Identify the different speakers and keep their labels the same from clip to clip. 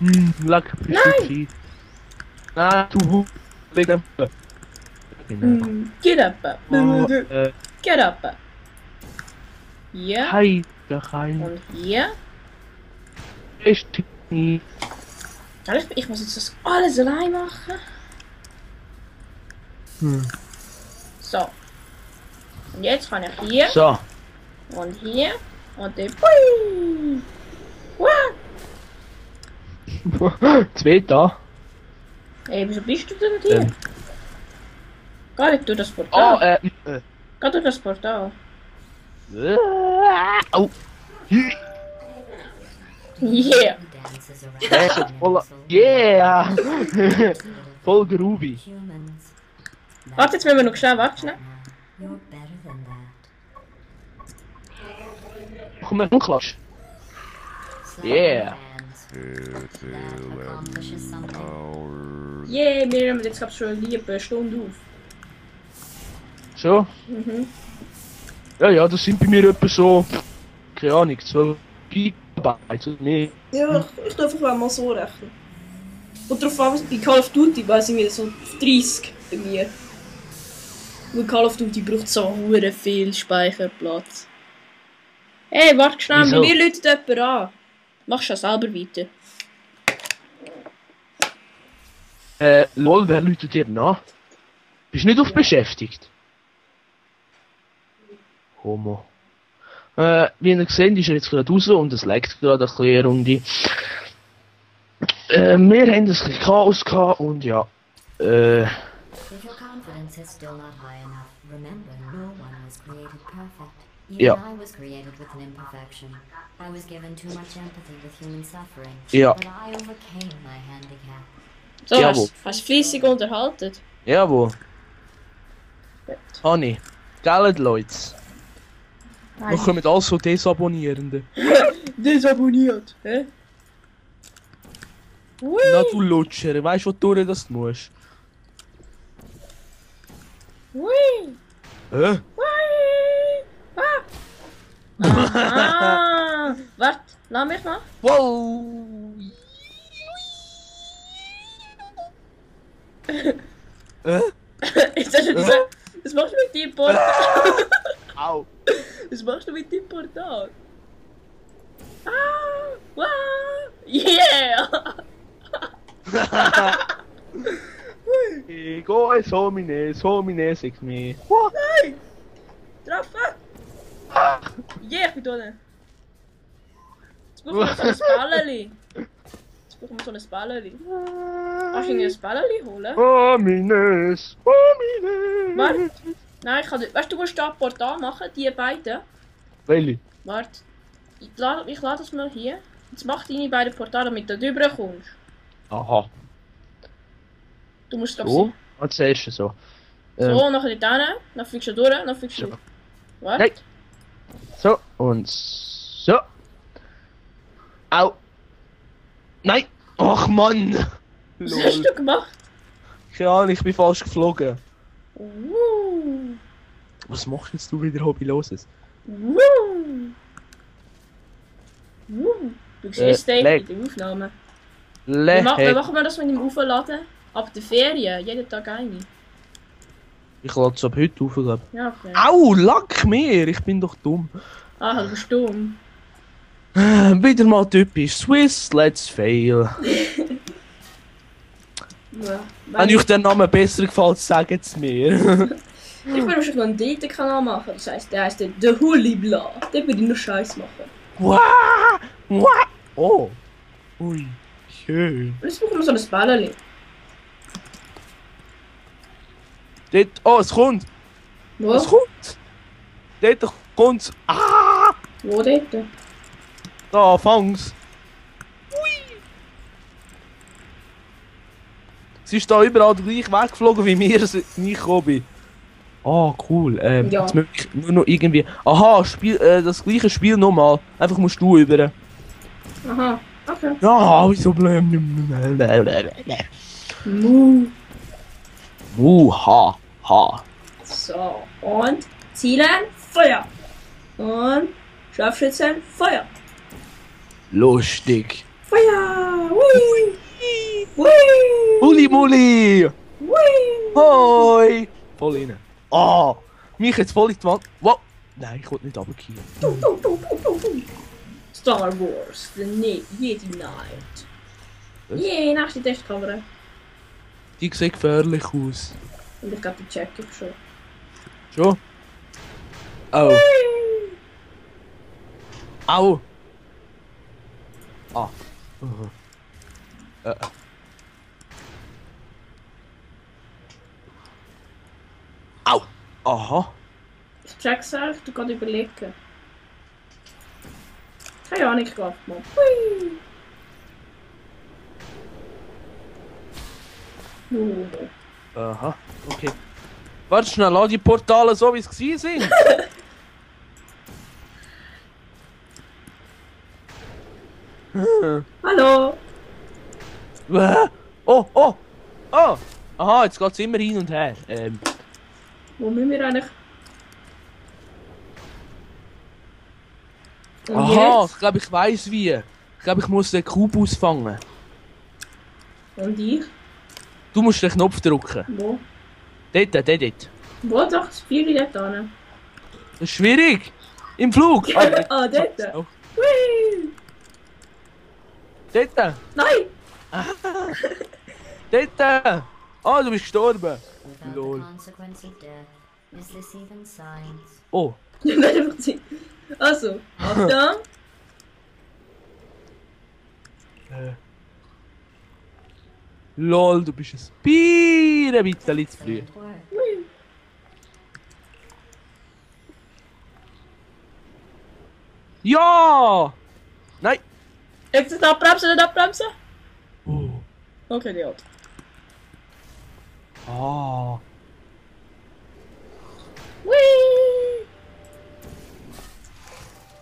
Speaker 1: Lecker Nein! Nein, du leg einfach.
Speaker 2: Get up.
Speaker 1: Oh,
Speaker 2: Get up. Hier.
Speaker 1: Heide.
Speaker 2: Und hier.
Speaker 1: Ist nicht.
Speaker 2: Ich muss jetzt das alles allein machen. So. Und jetzt kann ich hier.
Speaker 1: So.
Speaker 2: Und hier. Und dann. Hui!
Speaker 1: Zwei da.
Speaker 2: Ey, wieso bist du denn hier? Geh nicht durch das Portal. Geh durch das Portal.
Speaker 1: Au.
Speaker 2: Yeah!
Speaker 1: Yeah! Voll groovy.
Speaker 2: Warte, jetzt müssen wir noch schnell, warte schnell.
Speaker 1: Komm mal, Klatsch. Yeah!
Speaker 2: Yeah, wir nehmen jetzt glaub ich schon eine Stunde auf.
Speaker 1: So? Ja, das sind bei mir etwa so, keine Ahnung, 12 Gigabyte oder mehr.
Speaker 2: Ja, ich darf einfach mal so rechnen. Und darauf an, bei Call of Duty weiss ich wieder so 30 bei mir. Weil Call of Duty braucht so hure viel Speicherplatz. Hey, warte schnell, bei mir läutet jemand an. Machst du das selber weiter?
Speaker 1: Lol, wer läutet dir nach? Bist du nicht auf beschäftigt? Homo. Wie ihr seht, ist er jetzt gerade raus und es leckt gerade ein bisschen eine Runde. Wir haben ein bisschen Chaos gehabt und ja.
Speaker 3: If your confidence is still not high enough, remember no one was created perfect. Even I was created with an imperfection. I was given too much empathy with human suffering. But I overcame my handicap.
Speaker 2: So, hast fleissig unterhalten?
Speaker 1: Jawohl. Honey, gell Leute? Wir kommen also Desabonnierende.
Speaker 2: Desabonniert, hä?
Speaker 1: Na du Lutscher, weißt du, wo du das musst?
Speaker 2: Hui!
Speaker 1: Hä?
Speaker 2: Hui! Ah! Warte, lass mich mal.
Speaker 1: Wow!
Speaker 2: Ist das schon so? Was machst du mit deinem Portal?
Speaker 1: Au!
Speaker 2: Was machst du mit deinem Portal? Ah! Wow! Yeah!
Speaker 1: Go es homine, sag mir.
Speaker 2: Nein! Treffen! Yeah, ich bin da. Jetzt brauchen wir so ein Balleli. Jetzt brauchen wir so ein Balleli. Kannst du irgendwie ein Balleli holen?
Speaker 1: Homines, homines.
Speaker 2: Warte. Nein, ich kann nicht. Weißt du, du musst da ein Portal machen, die beiden.
Speaker 1: Welche?
Speaker 2: Warte. Ich lade das mal hier. Jetzt mach deine beiden Portale, damit du da drüber kommst.
Speaker 1: Aha.
Speaker 2: Du musst
Speaker 1: so? Als erstes so.
Speaker 2: So, nachher dort hin, dann fliegst du durch, dann fliegst du durch. Warte.
Speaker 1: Nein. So, und so. Au. Nein. Ach Mann.
Speaker 2: Was hast du gemacht?
Speaker 1: Keine Ahnung, ich bin falsch geflogen.
Speaker 2: Woo.
Speaker 1: Was machst jetzt du wieder Hobbyloses?
Speaker 2: Woo. Woo. Du siehst in der Aufnahme. Wie machen wir das mit dem Aufladen? Ab der Ferien, jeden Tag eine.
Speaker 1: Ich lade es ab heute auf, glaube ich.
Speaker 2: Ja, okay.
Speaker 1: Au, lack mir! Ich bin doch dumm.
Speaker 2: Ah, du bist dumm.
Speaker 1: Wieder mal typisch Swiss, let's fail.
Speaker 2: Ja,
Speaker 1: wenn euch der Name besser gefällt, sagt es mir.
Speaker 2: Ich will wahrscheinlich noch einen dritten Kanal machen. Das heisst, der heisst der Hulibla. Den würde ich nur Scheiß machen.
Speaker 1: Wow! Wow! Oh! Ui, schön.
Speaker 2: Und jetzt brauchen wir so ein Bällchen.
Speaker 1: Dort, oh, es kommt!
Speaker 2: Wo?
Speaker 1: Es kommt! Dort kommt's! Ah!
Speaker 2: Wo dort?
Speaker 1: Da, fang's! Ui! Sie ist da überall gleich weggeflogen wie mir, als ich gekommen bin. Ah, cool.
Speaker 2: Ja.
Speaker 1: Jetzt möchte ich nur noch irgendwie... Aha, das gleiche Spiel nochmal. Einfach musst du über.
Speaker 2: Aha, okay.
Speaker 1: Ja, wieso blöd? Ha, ha.
Speaker 2: So, und Zielen, Feuer. Und Scharfschützen, Feuer.
Speaker 1: Lustig.
Speaker 2: Feuer! Hui!
Speaker 1: Muli!
Speaker 2: Hui!
Speaker 1: Hoi! Voll rein. Ah! Mich jetzt voll in die Wand. Wow! Nein, ich will nicht runtergehen.
Speaker 2: Star Wars, The Jedi Knight.
Speaker 1: Was?
Speaker 2: Yay, nächste Testkamera.
Speaker 1: Die sieht gefährlich aus.
Speaker 2: Und ich glaube, die check ich schon.
Speaker 1: Schon? Oh. Au! Ah. Uh. Au! Aha.
Speaker 2: Ich check's auch, du kannst überlegen. Keine Ahnung, ich glaube mal. Hui! Oh.
Speaker 1: Aha. Okay. Warte schnell, lass die Portale so wie es gewesen sind.
Speaker 2: Hallo!
Speaker 1: Oh, oh! Oh! Aha, jetzt geht's immer hin und her.
Speaker 2: Wo müssen wir eigentlich? Und
Speaker 1: Aha,
Speaker 2: jetzt?
Speaker 1: ich glaube, ich weiß wie. Ich glaube, ich muss den Kubus fangen.
Speaker 2: Und ich?
Speaker 1: Du musst den Knopf drücken.
Speaker 2: Wo?
Speaker 1: Dort.
Speaker 2: Wo doch das Vieri dort hin?
Speaker 1: Das ist schwierig. Im Flug.
Speaker 2: Ah, dort.
Speaker 1: Oh,
Speaker 2: Hui!
Speaker 1: dort.
Speaker 2: Nein!
Speaker 1: Dort. Ah, du bist gestorben.
Speaker 3: Without
Speaker 1: Lol.
Speaker 3: the consequence of death, is this even science?
Speaker 1: Oh.
Speaker 2: Nein, einfach ziehen. Also, Achtung!
Speaker 1: Lol, du bist ein bisschen zu früh.
Speaker 3: It worked.
Speaker 2: Hui!
Speaker 1: Ja! Nein!
Speaker 2: Jetzt nicht abbremsen, nicht abbremsen!
Speaker 1: Oh.
Speaker 2: Okay, die hat.
Speaker 1: Ah.
Speaker 2: Hui!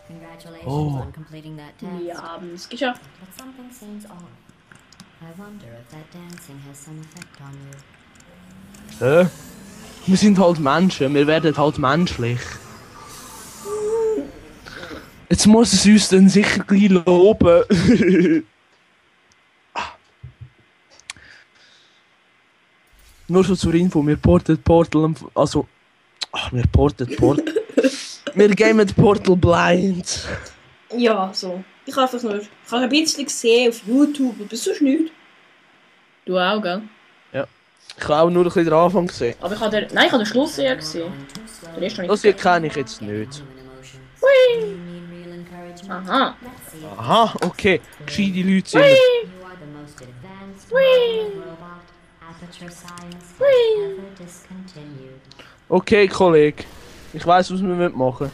Speaker 3: Congratulations
Speaker 1: Oh.
Speaker 3: on completing that task.
Speaker 2: Wir haben es geschafft.
Speaker 3: But something seems off. I wonder if that dancing has some effect on you.
Speaker 1: Hä? Wir sind halt Menschen, wir werden halt menschlich. Jetzt muss es uns dann sicher gleich loben. Nur schon zur Info, wir porten Portal, also... Ach, wir porten Portal. Wir gamen Portal blind.
Speaker 2: Ja, so. Ich habe einfach nur. Ich habe ein bisschen gesehen auf YouTube, aber sonst nicht. Du auch, gell?
Speaker 1: Ich habe auch nur ein bisschen den Anfang gesehen.
Speaker 2: Aber ich habe den. Nein, ich habe den Schluss eher gesehen. Den Rest habe ich
Speaker 1: Das hier kenne ich jetzt nicht.
Speaker 2: Hui!
Speaker 3: You need real encouragement?
Speaker 2: Aha.
Speaker 3: Let's see.
Speaker 1: Aha, okay. Gescheite Leute sind wir.
Speaker 3: You are the most advanced modern robot aperture science has ever discontinued.
Speaker 1: Okay, Kollege. Ich weiss, was wir machen.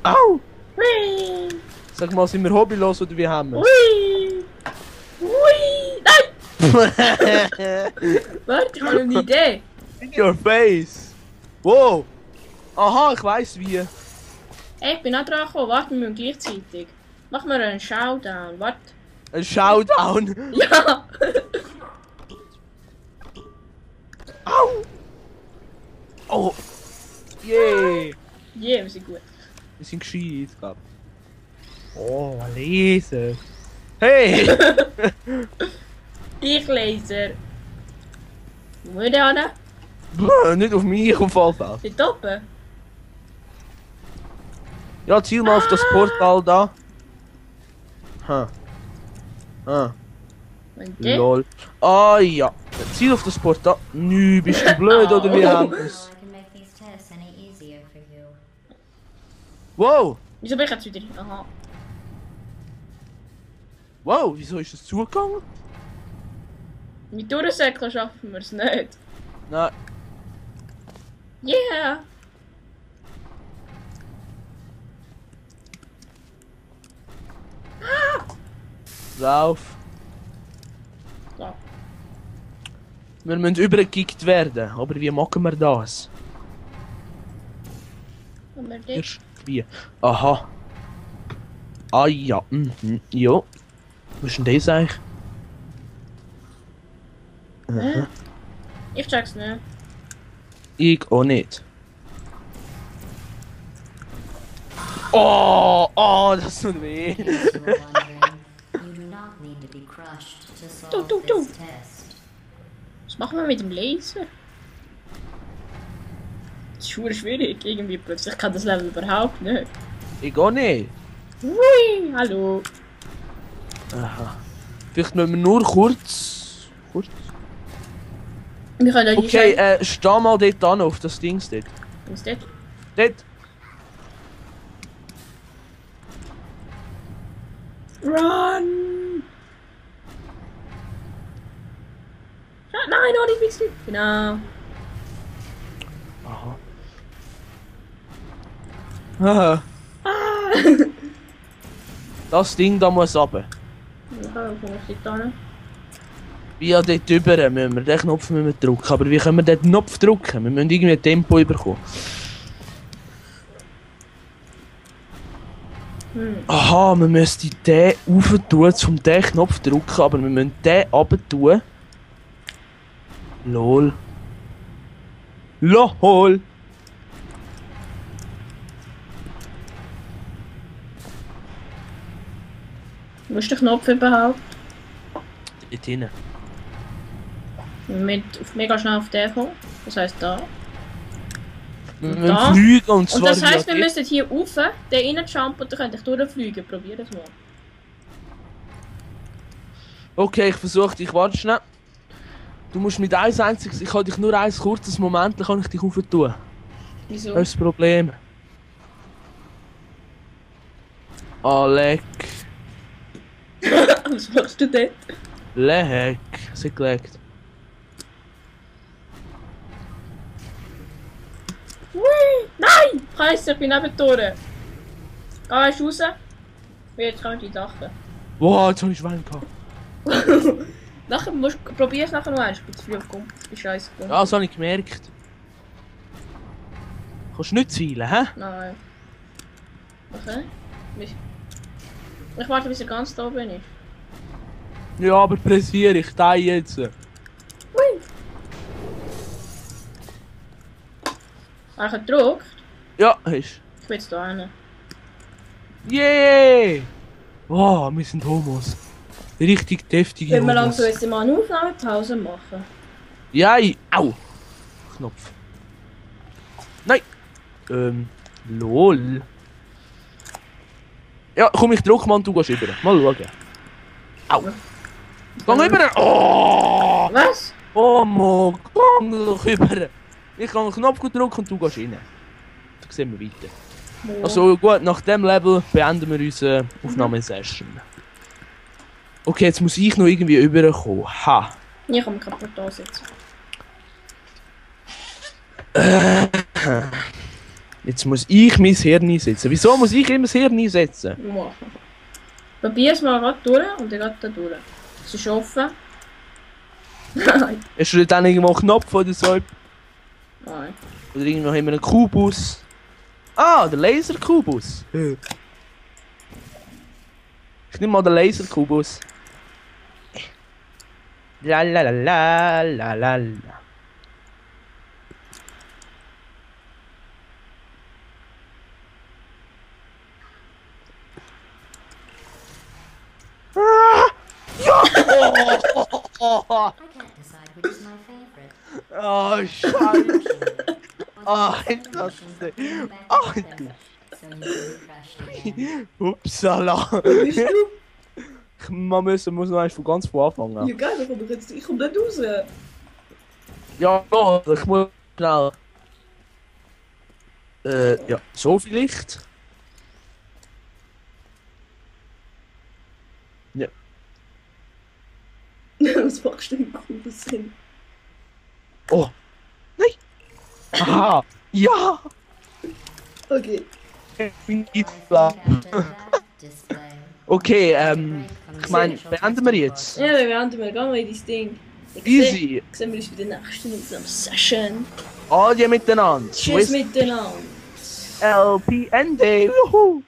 Speaker 1: Au!
Speaker 2: Hui!
Speaker 1: Sag mal, sind wir hobbylos oder wie haben wir
Speaker 2: Hui! Hui! Nein! Warte, ich habe eine Idee.
Speaker 1: In your face! Wow! Aha, ich weiss wie.
Speaker 2: Hey, ich bin auch dran gekommen. Warte, wir müssen gleichzeitig. Machen wir einen Showdown. Warte.
Speaker 1: Ein Showdown!
Speaker 2: Ja!
Speaker 1: Au! Oh! Yeah!
Speaker 2: Yeah, wir sind gut.
Speaker 1: Wir sind gescheit, glaub ich. Oh, lesen! Hey!
Speaker 2: Ich Laser. Wo muss ich denn hin?
Speaker 1: Nicht auf mich, auf Fallfeld.
Speaker 2: Dort oben?
Speaker 1: Ja, ziel mal auf das Portal da. Ah,
Speaker 2: Und der?
Speaker 1: lol. Ah ja. Ziel auf das Portal. Nö, bist du blöd oder wie haben wir's?
Speaker 3: I can make these tests any easier for you.
Speaker 1: Wow!
Speaker 2: Wieso bin ich jetzt wieder? Aha.
Speaker 1: Wow, wieso ist das zugegangen?
Speaker 2: Mit Durchsäckeln schaffen wir es nicht.
Speaker 1: Nein.
Speaker 2: Yeah!
Speaker 1: Lauf.
Speaker 2: So.
Speaker 1: Wir müssen übergekickt werden, aber wie machen wir das?
Speaker 2: Und wir dort.
Speaker 1: Erst wie? Aha. Ah ja, ja. Was ist denn das eigentlich? Aha.
Speaker 2: Ich check's nicht.
Speaker 1: Ich auch nicht. Oh, das tut weh.
Speaker 3: You were wondering, you do not need to be crushed to solve
Speaker 2: Do, do, do.
Speaker 3: this test.
Speaker 2: machen wir mit dem Laser? Das ist verdammt schwierig. Irgendwie plötzlich kann das Level überhaupt nicht.
Speaker 1: Ich auch nicht.
Speaker 2: Hui, hallo.
Speaker 1: Aha. Vielleicht müssen wir nur kurz...
Speaker 2: Wir können ja
Speaker 1: Okay, steh mal dort an, auf das Ding dort.
Speaker 2: Was ist das?
Speaker 1: Dort.
Speaker 2: Run! Nein, noch nicht wichtig. Genau.
Speaker 1: Aha. Aha. Das Ding da muss runter.
Speaker 2: Ja, komm ich da hin.
Speaker 1: Via dort drüber müssen wir den Knopf drücken. Aber wie können wir den Knopf drücken? Wir müssen irgendwie ein Tempo bekommen. Aha, wir müssen den rauf tun, um den Knopf zu drücken, aber wir müssen den runter tun. Lol. LOL!
Speaker 2: Wo ist der Knopf überhaupt?
Speaker 1: Dort hinten.
Speaker 2: Mega schnell auf den kommen. Das heisst da.
Speaker 1: Wir
Speaker 2: Da?
Speaker 1: müssen fliegen und zwar
Speaker 2: Und das heisst,
Speaker 1: via
Speaker 2: wir
Speaker 1: dort.
Speaker 2: müssen hier rauf, den reinjumpen und dann könnt ihr durchfliegen. Probier das mal.
Speaker 1: Okay, ich versuche dich, warte schnell. Du musst mit eins einziges, ich kann dich nur ein kurzes Moment, dann kann ich dich rauf tun.
Speaker 2: Wieso?
Speaker 1: Das ist das Problem. Ah, leck.
Speaker 2: Was machst du dort?
Speaker 1: Leck. Sie gelegt.
Speaker 2: Hui! Nein! Scheiße, ich bin neben die Tore. Gehst du raus? Jetzt kann ich dich lachen.
Speaker 1: Wow, jetzt habe ich Schwein gehabt.
Speaker 2: Nachher probier es nachher noch eins. Ich bin zu früh aufgekommen. Ich bin scheiße gekommen.
Speaker 1: Ja, das habe ich gemerkt. Kannst du nicht zielen, hä?
Speaker 2: Nein. Okay. Ich warte, bis er ganz da oben ist.
Speaker 1: Ja, aber pressiere ich da jetzt.
Speaker 2: Hui! Habe ich gedruckt?
Speaker 1: Ja, ist.
Speaker 2: Ich will jetzt da hin.
Speaker 1: Yeah! Wow, wir sind Homos. Richtig deftige
Speaker 2: Wenn wir
Speaker 1: Homos.
Speaker 2: langsam jetzt mal eine Aufnahmepause machen.
Speaker 1: Ja, au! Knopf. Nein! Lol. Ja, komm, ich drück mal und du gehst rüber. Mal schauen. Au! Geh rüber! Oh!
Speaker 2: Was?
Speaker 1: Oh Mann, geh doch rüber! Ich kann einen Knopf drücken und du gehst rein. Dann sehen wir weiter.
Speaker 2: Ja.
Speaker 1: Also gut, nach dem Level beenden wir unsere Aufnahmesession. Okay, jetzt muss ich noch irgendwie rüberkommen. Ha!
Speaker 2: Ich kann mich kaputt ansetzen.
Speaker 1: Jetzt muss ich mein Hirn einsetzen. Wieso muss ich immer das Hirn einsetzen?
Speaker 2: Ja. Probier es mal gerade durch und dann geht da durch. Es ist offen. Nein.
Speaker 1: Hast du dann irgendwo einen Knopf oder so?
Speaker 2: Nein.
Speaker 1: Oder irgendwo haben wir einen Kubus? Ah, der Laserkubus. Ich nehme mal den Laserkubus. La la la la la la la.
Speaker 3: I can't decide which is my favorite.
Speaker 1: Oh, Scheiße. Ah, das
Speaker 3: Back
Speaker 1: Ah,
Speaker 3: together, so you can crash again.
Speaker 1: Upsala.
Speaker 2: Bist du?
Speaker 1: Man muss noch einmal von ganz von Anfang an.
Speaker 2: Ja, geil, da komm ich jetzt. Ich komm nicht raus.
Speaker 1: Ja, ich muss schnell. Ja, so vielleicht. Ja.
Speaker 2: Was machst du denn cooles Sinn?
Speaker 1: Oh. Nein. Aha. Ja.
Speaker 2: Okay.
Speaker 1: Ich bin
Speaker 3: I
Speaker 1: jetzt
Speaker 3: think
Speaker 1: klar.
Speaker 3: after that display,
Speaker 1: Okay,
Speaker 3: break
Speaker 1: ich meine, beenden wir jetzt.
Speaker 2: Ja, wir werden mal gehen in dein Ding.
Speaker 1: Easy.
Speaker 2: Sehen wir uns bei der nächsten Aufnahmesession.
Speaker 1: Alle miteinander.
Speaker 2: Tschüss miteinander.
Speaker 1: LPND. Juhu.